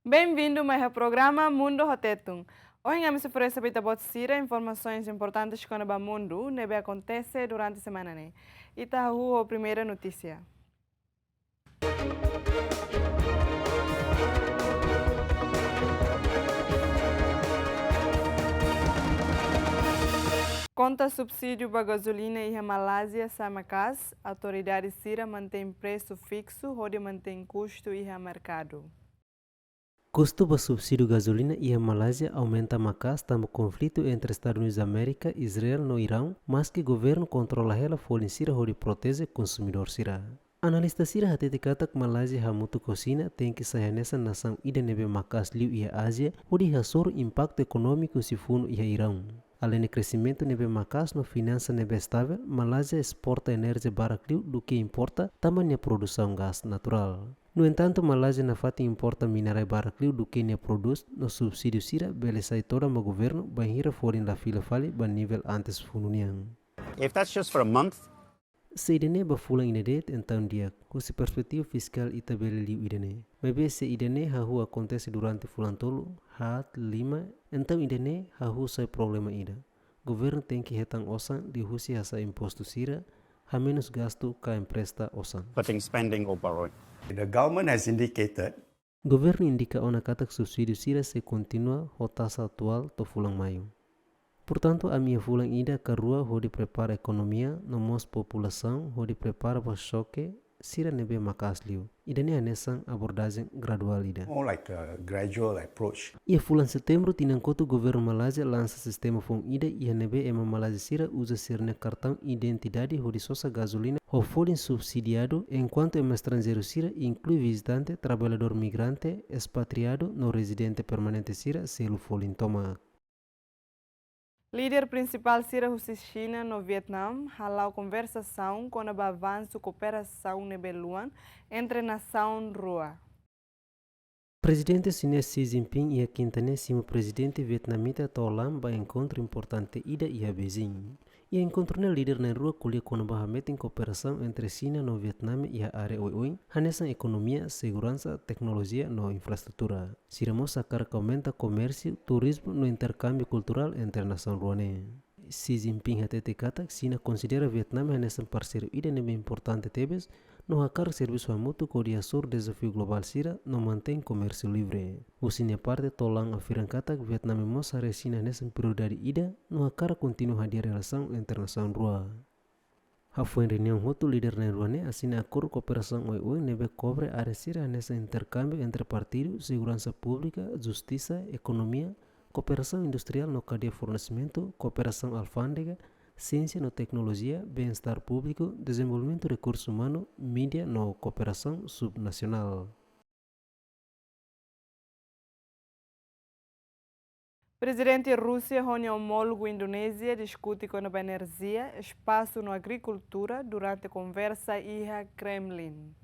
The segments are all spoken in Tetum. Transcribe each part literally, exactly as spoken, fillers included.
Bem-vindo mai iha programa Mundu ho Tetun. Ohin ami sei oferese ba ita-boot sira informasaun importante kona-ba mundu ne'ebé akontese durante semana ne'e. Ita hahú ho primeira notísia. Konta subsídiu ba gazolina iha Malázia sa'e maka'as, autoridade sira mantein presu fiksu hodi mantein kustu iha merkadu. Kustu ba subsídiu gazolina iha Malázia aumenta maka'as tanba konflitu entre Estadus Unidus Amérika, Israel no Iraun, maski governu kontrola hela folin sira hodi proteje konsumidór sira. Analista sira hatete katak Malázia hamutuk ho Xina tenke sai hanesan nasaun ida ne'ebé maka'as liu iha Ázia, hodi hasoru impaktu ekonómiku husi funu iha Iraun. Aleinde kresimentu ne'ebé maka'as no finansa ne'ebé estavel, Malázia esporta enerjia barak liu duké importa, tanba nia produsaun gás naturál. No entantu, Malázia nafatin importa minerai barak liu duké nia prodús, no subsídiu sira bele sai todan ba governu bainhira folin la fila fali ba nivel antes funu nian. If that's just for a month, Se ida-ne'e ba fulan ida de'it, entaun di'ak, husi perspetiva fiskál ita bele liu ida-ne'e. Maibé se ida-ne'e hahú akontese durante fulan tolu, haat, lima, entaun ida-ne'e hahú sai problema ida. Governu tenke hetan osan liuhusi hasa'e impostu sira, hamenus gastu ka empresta osan. Cutting spending or borrowing. The government has indicated Governu indika ona katak subsídiu sira sei kontinua ho taxa atuál to'o fulan Maiu. Portantu, ami iha fulan ida ka rua hodi prepara ekonomia no mós populasaun hodi prepara ba xoke sira ne'ebé maka'as liu. Ida-ne'e hanesan abordajen graduál ida. More like a gradual approach. Iha fulan Setembru tinan kotuk, governu Malázia lansa sistema foun ida iha ne'ebé ema Malázia sira uza sira-nia kartaun identidade hodi sosa gazolina ho folin subsidiadu, enkuantu ema estranjeiru sira, inklui vizitante, traballadór migrante, espatriadu no rezidente permanente sira selu folin tomak. Líder prinsipál sira husi Xina no Vietname hala'o konversasaun kona-ba avansu kooperasaun ne'ebé luan entre nasaun rua. Prezidente xinés Xi Jinping iha kinta ne'e simu prezidente vietnamita To Lam ba enkontru importante ida iha Beijing. Iha enkontru ne'e líder na'in-rua ko'alia kona-ba hametin kooperasaun entre Xina no Vietname iha área oioin, hanesan ekonomia, seguransa, teknolojia no infraestrutura. Sira mós hakarak aumenta komérsiu, turizmu no interkámbiu kulturál entre nasaun rua ne'e. Xi Jinping hatete katak Xina konsidera Vietname hanesan parseiru ida ne'ebé importante tebes, no hakarak servisu hamutuk hodi hasoru dezafiu globál sira no mantein komérsiu livre. Husi nia parte, To Lam afirma katak Vietname mós haree Xina hanesan prioridade ida no hakarak kontinua hadi'a relasaun entre nasaun rua. Hafoin reuniaun hotu, líder na'in-rua ne'e asina akordu kooperasaun oioin ne'ebé kobre área sira hanesan interkámbiu entre partidu, seguransa públika, justisa, ekonomia, kooperasaun industriál no kadeia fornesimentu, kooperasaun alfándega, siénsia no teknolojia, bem-estar públiku, dezenvolvimentu rekursu umanu, mídia no kooperasaun subnasionál. Prezidente Rúsia ho nia omólogu Indonézia diskute kona-ba enerjia, espasu no agrikultura durante konversa iha Kremlin.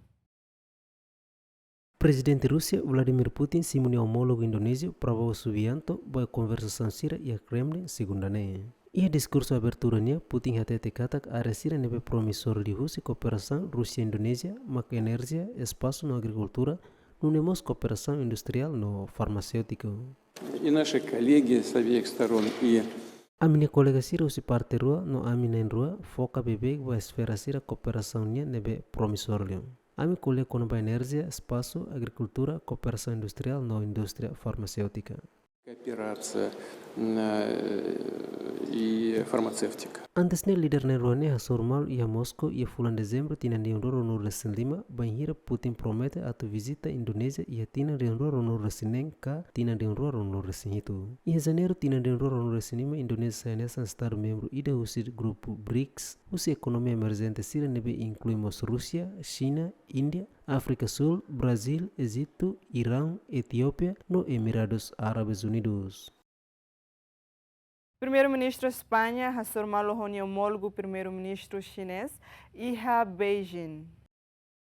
Prezidente Rúsia, Vladimir Putin, simu nia omólogu indonéziu, Prabowo Subianto, ba konversasaun sira iha Kremlin, segunda ne'e. Iha diskursu abertura nian, Putin hatete katak área sira ne'ebé promesór liuhusi kooperasaun Rúsia-Indonézia mak enerjia, espasu no agrikultura, nune'e mós kooperasaun industriál no farmaséutiku. И наши коллеги со всех сторон, и Ami-nia kolega sira husi parte rua no ami na'in-rua foka beibeik ba esfera sira kooperasaun nian ne'ebé promesór liu. Ami ko'alia kona-ba enerjia, espasu, agrikultura, kooperasaun industriál no indústria farmaséutika. Кооперация, м, э, и фармацевтика. Antes ne'e, líder na'in-rua ne'e hasoru malu iha Moskow iha fulan Dezembru tinan rihun rua ruanulu-resin-lima, bainhira Putin promete atu vizita Indonézia iha tinan rihun rua ruanulu-resin-neen ka tinan rihun rua ruanulu-resin-hitu. Iha Janeiru tinan rihun rua ruanulu-resin-lima, Indonézia sai hanesan estadu membru ida husi grupu briks, husi ekonomia emerjente sira ne'ebé inklui mós Rúsia, Xina, Índia, Áfrika Súl, Brazíl, Ejitu, Iraun, Etiópia no Emiradus Árabes Unidus. Primeiru-Ministru España hasoru malu ho nia omólogu Primeiru-Ministru xinés iha Beijing.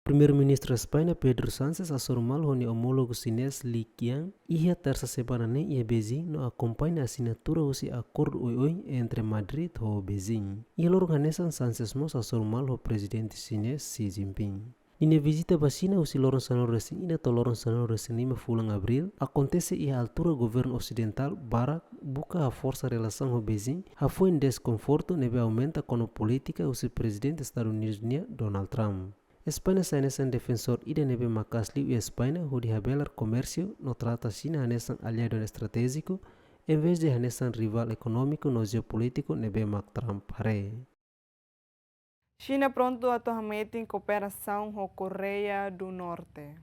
Primeiru-Ministru España, Pedro Sánchez, hasoru malu ho nia omólogu xinés Li Qiang iha tersa semana ne'e iha Beijing no akompaña asinatura husi akordu oioin entre Madrid ho Beijing. Iha loron hanesan, Sánchez mós hasoru malu ho Prezidente xinés Xi Jinping. Ninia vizita ba Xina husi loron sanulu-resin-ida to'o loron sanulu-resin-lima fulan Abríl akontese iha altura governu osidentál barak buka haforsa relasaun ho Beijing, hafoin deskonfortu ne'ebé aumenta kona-ba polítika husi Prezidente Estadus Unidus nian, Donald Trump. España sai hanesan defensór ida ne'ebé maka'as liu iha España hodi habelar komérsiu no trata Xina hanesan aliadu estratéjiku, envezde hanesan rivál ekonómiku no jeopolítiku ne'ebé mak Trump haree. Xina prontu atu hametin kooperasaun ho Koreia do Norte.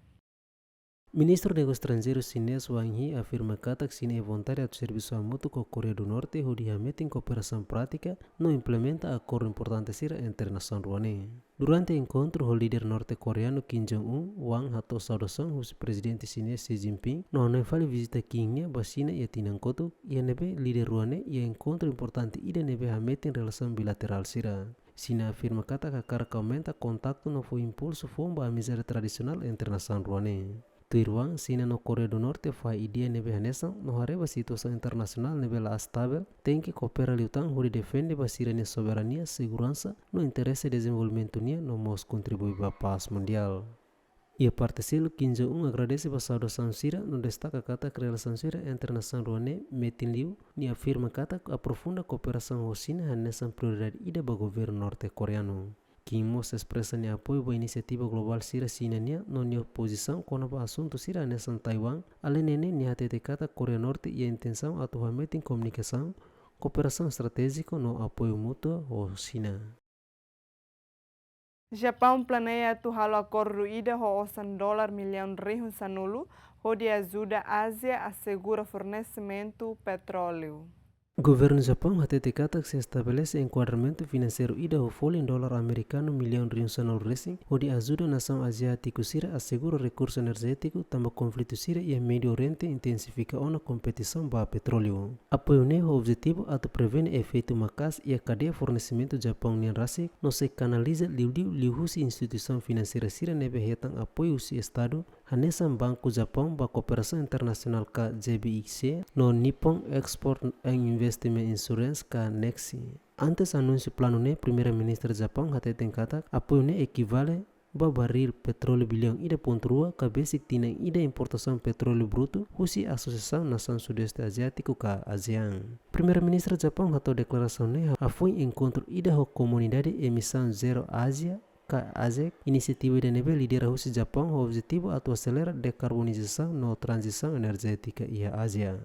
Ministru Negósiu Estranjeiru xinés Wang Yi afirma katak Xina iha vontade atu servisu hamutuk ho Koreia do Norte hodi hametin kooperasaun prátika no implementa akordu importante sira entre nasaun rua ne'e. Durante enkontru ho líder norte-koreanu Kim Jong-un, Wang hato'o saudasaun husi Prezidente xinés Xi Jinping no hanoin fali vizita Kim nian ba Xina iha tinan kotuk, iha ne'ebé líder rua ne'e iha enkontru importante ida ne'ebé hametin relasaun bilaterál sira. Xina afirma katak hakarak aumenta kontaktu no fó impulsu foun ba amizade tradisionál entre nasaun rua ne'e. Tuir Wang, Xina no Koreia do Norte fahe ideia ne'ebé hanesan no haree ba situasaun internasionál ne'ebé la estável, tenke koopera liután hodi defende ba sira-nia soberania, seguransa no interese dezenvolvimentu nian no mós kontribui ba pás mundiál. Iha parte seluk, Kim Jong-un agradese ba saudasaun sira no destaka katak relasaun sira entre nasaun rua ne'e metin liu. Nia afirma katak aprofunda kooperasaun ho Xina hanesan prioridade ida ba governu norte-koreanu. Kim mós espresa nia apoiu ba inisiativa globál sira Xina nian no nia pozisaun kona-ba asuntu sira hanesan Taiwan. Aleinde ne'e, nia hatete katak Koreia Norte iha intensaun atu hametin komunikasaun, kooperasaun estratéjiku no apoiu mútuu ho Xina. Japaun planeia atu halo akordu ida ho osan dolar millaun rihun sanulu hodi ajuda Ázia asegura fornesimentu petróleu. Governu Japaun hatete katak sei estabelese enkuadramentu finanseiru ida ho folin dolar amerikanu millaun rihun sanulu-resin hodi ajuda nasaun aziátiku sira asegura rekursu enerjétiku tanba konflitu sira iha Médiu Oriente intensifika ona kompetisaun ba petróleu. Apoiu ne'e ho objetivu atu prevene efeitu maka'as iha kadeia fornesimentu Japaun nian rasik no sei kanaliza liuliu liuhusi instituisaun finanseira sira ne'ebé hetan apoiu husi Estadu, hanesan Banku Japaun ba Kooperasaun Internasionál ka J B I C no Nippon Export and Investment Insurance ka NEXI. Antes anúnsiu planu ne'e, Primeira-Ministra Japaun hateten katak apoiu ne'e ekivale ba baríl petróleu billaun ida pontu rua ka besik tinan ida importasaun petróleu brutu husi Asosiasaun Nasaun Sudeste Aziátiku ka ASEAN. Primeira-Ministra Japaun hato'o deklarasaun ne'e hafoin enkontru ida ho Komunidade Emisaun Zeru Ázia ka AZEK, inisiativa ida ne'ebé lidera husi Japaun ho objetivu atu aselera dekarbonizasaun no tranzisaun enerjétika iha Ázia.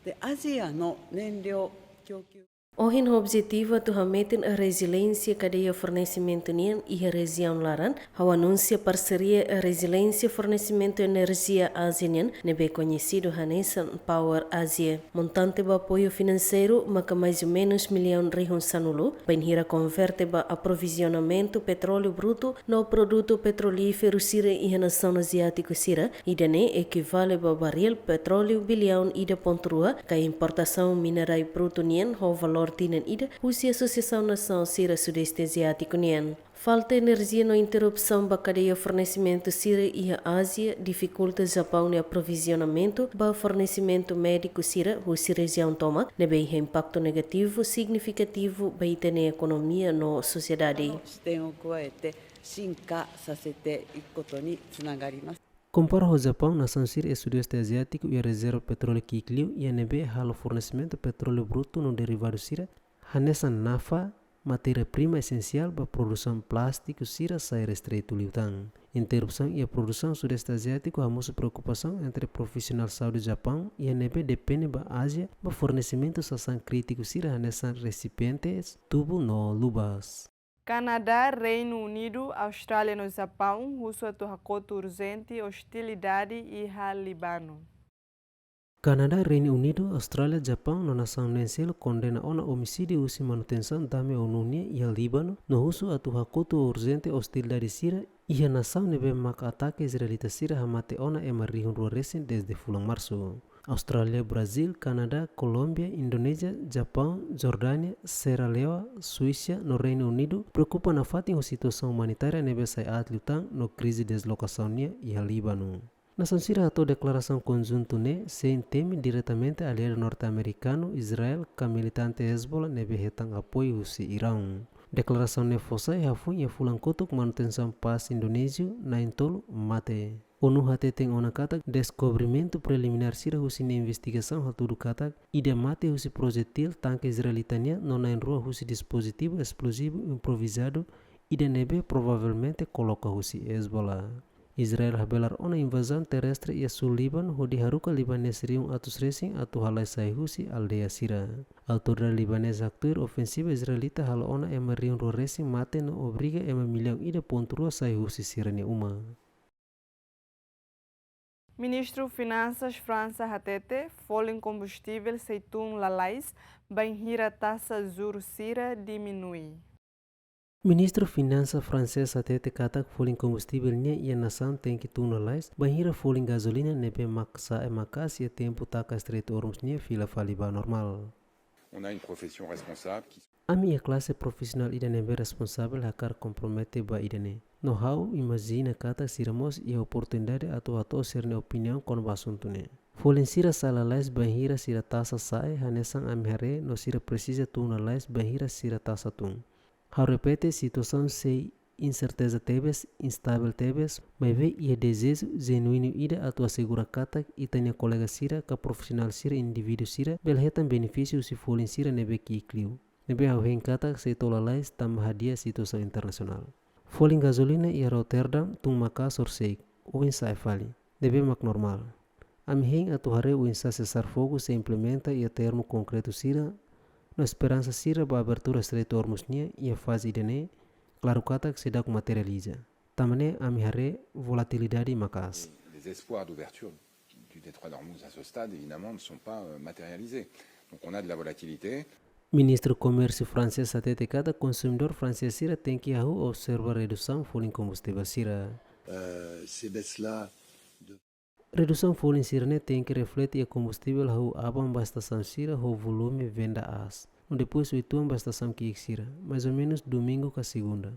で、アジアの燃料供給 Ohin ho objetivu atu hametin reziliénsia kadeia fornesimentu nian iha rejiaun laran, ha'u anunsia parseria reziliénsia fornesimentu enerjia Ázia nian ne'ebé koñesidu hanesan Power Asia. Montante ba apoiu finanseiru maka mais ou menus millaun rihun sanulu, bainhira konverte ba aprovizionamentu petróleu brutu no produtu petrolíferu sira iha nasaun aziátiku sira, ida-ne'e ekivale ba baríl petróleu billaun ida pontu rua ka importasaun minerais brutu nian ho valór tinan ida husi Asosiasaun Nasaun sira Sudeste Aziátiku nian. Falta enerjia no interrupsaun ba kadeia fornesimentu sira iha Ázia difikulta Japaun nia aprovizionamentu ba fornesimentu médiku sira husi rejiaun tomak, ne'ebé iha impaktu negativu signifikativu ba ita-nia ekonomia no sosiedade. 視点を加えて進化させていくことにつながります。 Kompara ho Japaun, nasaun sira iha Sudeste Aziátiku iha rezerva petróleu ki'ik liu, iha ne'ebé halo fornesimentu petróleu brutu no derivadu sira, hanesan naphtha, matéria-prima esensiál ba produsaun plástiku sira sai restreitu liután. Interrupsaun iha produsaun Sudeste Aziátiku hamosu preokupasaun entre profisionál saúde Japaun, iha ne'ebé depende ba Ázia ba fornesimentu sasán krítiku sira hanesan resipientes, tubu no luvas. Kanadá, Reinu Unidu, Austrália no Japaun husu atu hakotu urjente ostilidade iha Líbanu. Kanadá, Reinu Unidu, Austrália, Japaun no nasaun neen seluk kondena ona omisídiu husi manutensaun dame ONU nian iha Líbanu no husu atu hakotu urjente ostilidade sira iha nasaun ne'ebé mak atake israelita sira hamate ona ema rihun rua resin dezde fulan Marsu. Austrália, Brazíl, Kanadá, Kolómbia, Indonézia, Japaun, Jordánia, Sierra Leone, Suísa no Reinu Unidu preokupa nafatin ho situasaun umanitária ne'ebé sai aat liután no krize deslokasaun nian iha Líbanu. Nasaun sira hato'o deklarasaun konjuntu ne'e sein temi diretamente aliadu norte-amerikanu, Israel, ka militante Hezbollah ne'ebé hetan apoiu husi Iraun. Deklarasaun ne'e fó sai hafoin iha fulan kotuk manutensaun pás Indonézia na'in-tolu mate. ONU hateten ona katak deskobrimentu preliminár sira husi nia investigasaun hatudu katak ida mate husi projetil tanke israelita nian no na'in-rua husi dispozitivu esplozivu improvizadu ida ne'ebé provavelmente koloka husi Hezbollah. Israel habelar ona invazaun terrestre iha súl Líbanu hodi haruka libanés rihun atus resin atu halai sai husi aldeia sira. Autoridade libaneza haktuir ofensiva israelita halo ona ema rihun rua resin mate no obriga ema millaun ida pontu rua sai husi sira-nia uma. Ministru Finansas Fransa hatete, folin kombustivel sei tun lalais, bainhira taxa juru sira diminui. Ministru Finansa fransés hatete katak folin kombustivel nian iha nasaun tenke tun lalais, bainhira folin gazolina ne'ebé mak sa'e maka'as iha tempu taka Estreitu Hormuz nian fila fali ba normál. On a une profession responsable qui Ami iha klase profisionál ida ne'ebé responsavel hakarak kompromete ba ida-ne'e. No ha'u imajina katak sira mós iha oportunidade atu hato'o sira-nia opiniaun kona-ba asuntu ne'e. Folin sira sa'e lalais bainhira sira taxa sa'e, hanesan ami haree, no sira presiza tun lalais bainhira sira taxa tun. Ha'u repete, situasaun sei inserteza tebes, instavel tebes, maibé iha dezeju jenuínu ida atu asegura katak ita-nia kolega sira ka profisionál sira, indivíduu sira bele hetan benefísiu husi folin sira ne'ebé ki'ik liu, ne'ebé ha'u hein katak sei to'o lalais tanba hadi'a situasaun internasionál. Folin gazolina iha Rotterdam tun maka'as horisehik, oin sa'e fali, ne'ebé mak normál. Ami hein atu haree oinsá sesar fogu sei implementa iha termu konkretu sira, no esperansa sira ba abertura Estreitu Hormuz nian iha faze ida-ne'e, klaru katak seidauk materializa. Tanba ne'e ami haree volatilidade maka'as. Les espoirs d'ouverture du détroit d'Ormuz à ce stade, évidemment, ne sont pas, euh, matérialisés. Donc on a de la volatilité. Ministru Komérsiu fransés hatete katak konsumidór fransés sira tenke hahú observa redusaun folin kombustivel sira. Euh, ces baisses-là de Redusaun folin sira-ne'e tenke reflete iha kombustivel hahú aban ba estasaun sira ho volume venda aas, no depois uitoan ba estasaun ki'ik sira, mais ou menus domingu ka segunda.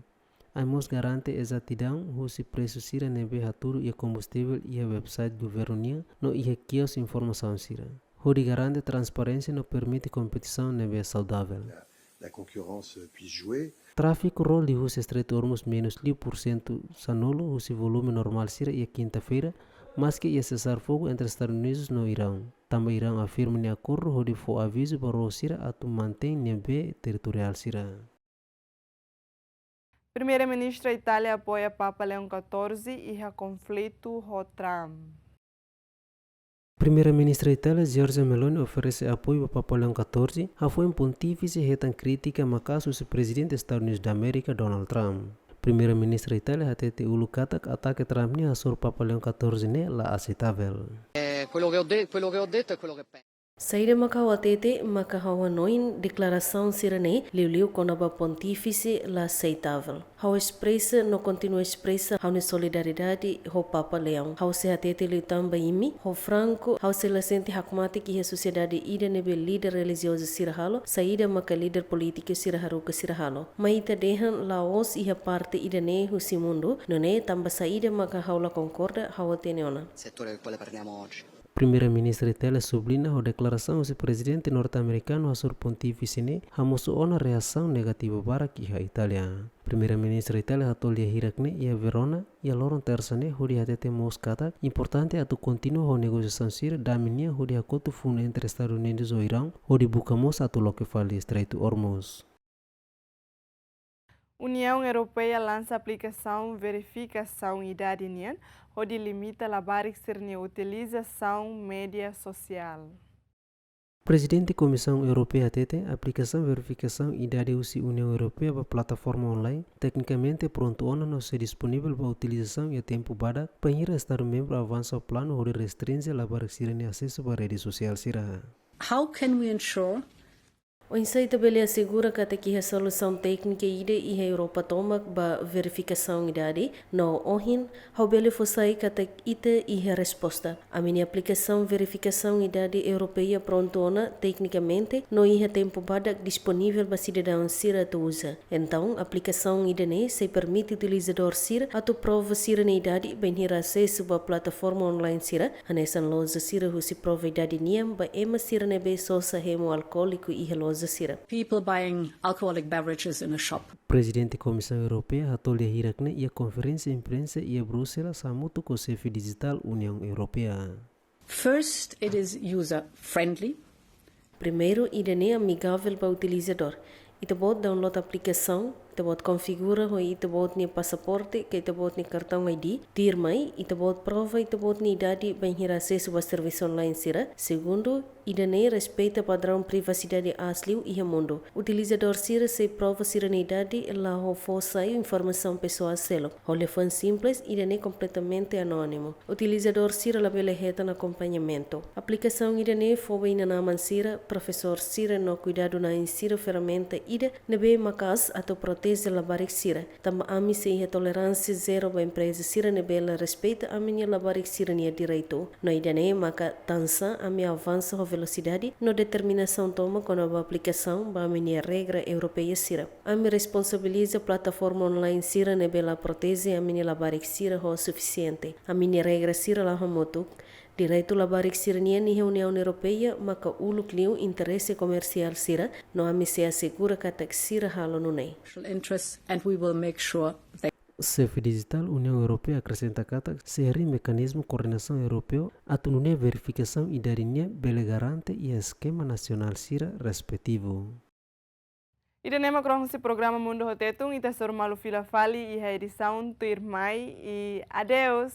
Ami mós garante ezatidaun husi presu sira ne'ebé hatudu iha kombustivel iha website governu nian no iha kios informasaun sira, hodi garante transparénsia no permite kompetisaun ne'ebé saudavel. La, la concurrence puisse jouer. Tráfiku rol liuhusi Estreitu Hormuz menus liu pursentu sanulu husi volume normál sira iha kinta-feira, maski iha sesar fogu entre Estadus Unidus no Iraun, tanba Iraun afirma nia akordu hodi fó avizu ba rol sira atu mantein nia bee territoriál sira. Primeira-Ministra Itália apoia Papa Leão catorze iha konflitu ho Trump. Primeira-Ministra Itália Giorgia Meloni oferese apoiu ba Papa Leão catorze, hafoin Pontífise hetan krítika maka'as husi Prezidente Estadus Unidus da Amérika, Donald Trump. Primeira-Ministra Itália hatete uluk katak atake Trump nian hasoru Papa Leão catorze ne'e la aseitavel. Eh, quello che ho de-, quello che ho detto è quello che penso. Saida maka ha'u hatete, maka ha'u hanoin, deklarasaun sira-ne'e, liuliu kona-ba Pontífise, la aseitavel. Ha'u espresa no kontinua espresa ha'u-nia solidariedade ho Papa Leão. Ha'u sei hatete liután ba imi, ho franku, ha'u sei la sente hakmatek iha sosiedade ida ne'ebé líder relijiozu sira halo, saida maka líder polítiku sira haruka sira halo. Mai ita dehan la'ós iha parte ida-ne'e husi mundu, nune'e tanba saida maka ha'u la konkorda, ha'u hatene ona. Settore del quale parliamo oggi. Primeira-Ministra Itália subliña ho deklarasaun husi Prezidente norte-amerikanu hasoru Pontífise ne'e hamosu ona reasaun negativu barak iha Itália. Primeira-Ministra Itália hato'o lia hirak ne'e iha Verona, iha loron Tersa ne'e, hodi hatete mós katak importante atu kontinua ho negosiasaun sira dame nian hodi hakotu funu entre Estadus Unidus ho Iraun, hodi buka mós atu loke fali Estreitu Hormuz. Uniaun Europeia lansa aplikasaun verifikasaun idade nian, hodi limita labarik sira-nia utilizasaun média sosiál. Prezidente Komisaun Europeia hatete, aplikasaun verifikasaun idade husi Uniaun Europeia ba plataforma online, teknikamente prontu ona no sei disponivel ba utilizasaun iha tempu badak, bainhira Estadu membru avansa ho planu hodi restrinje labarik sira-nia asesu ba rede sosiál sira. How can we ensure Oinsá ita bele asegura katak iha solusaun téknika ida iha Europa tomak ba verifikasaun idade, no ohin, ha'u bele fó sai katak ita iha resposta. Ami-nia aplikasaun verifikasaun idade Europeia prontu ona teknikamente, no iha tempu badak disponivel ba sidadaun sira atu uza. Entaun, aplikasaun ida-ne'e sei permite utilizadór sira atu prova sira-nia idade bainhira asesu ba plataforma online sira, hanesan loja sira husi prova idade nian ba ema sira ne'ebé sosa hemu alkóliku iha loja. sira. People buying alcoholic beverages in a shop. Prezidente Komisaun Europeia hato'o lia hirak ne'e iha konferénsia imprensa iha Bruxelas hamutuk ho xefe dijitál Uniaun Europeia. First, it is user friendly. Primeiru, ida-ne'e amigavel ba utilizadór. Ita-boot download aplikasaun, ita-boot konfigura ho ita-boot nia pasaporte ka ita-boot nia kartaun I D. Tuirmai, ita-boot prova ita-boot nia idade bainhira asesu ba servisu online sira. Segundu, ida-ne'e respeita padraun privasidade aas liu iha mundu. Utilizadór sira sei prova sira-nia idade la ho fó sai informasaun pesoál seluk. Ho liafuan simples, ida-ne'e kompletamente anónimu. Utilizadór sira labele hetan akompañamentu. Aplikasaun ida-ne'e fó ba inan-aman sira, profesór sira no kuidadu-na'in sira ferramenta ida ne'ebé maka'as atu proteje labarik sira. Tanba ami sei iha toleránsia zero ba empreza sira ne'ebé la respeita ami-nia labarik sira-nia direitu. No ida-ne'e maka tansá ami avansa ho velosidade no determinasaun tomak kona-ba aplikasaun ba ami-nia regra europeia sira. Ami responsabiliza plataforma online sira ne'ebé la proteje ami-nia labarik sira ho sufisiente. Ami-nia regra sira la hamutuk. Direitu labarik sira-nian iha Uniaun Europeia maka uluk liu interese komersiál sira, no ami sei asegura katak sira halo nune'e. Commercial interests, and we will make sure they Xefe dijitál Uniaun Europeia akresenta katak sei harii mekanizmu koordenasaun europeu atu nune'e verifikasaun idade nian bele garante iha eskema nasionál sira respetivu. Ida-ne'e mak kronolojia programa Mundu ho Tetun, ita hasoru malu fila fali iha edisaun tuirmai i adeus.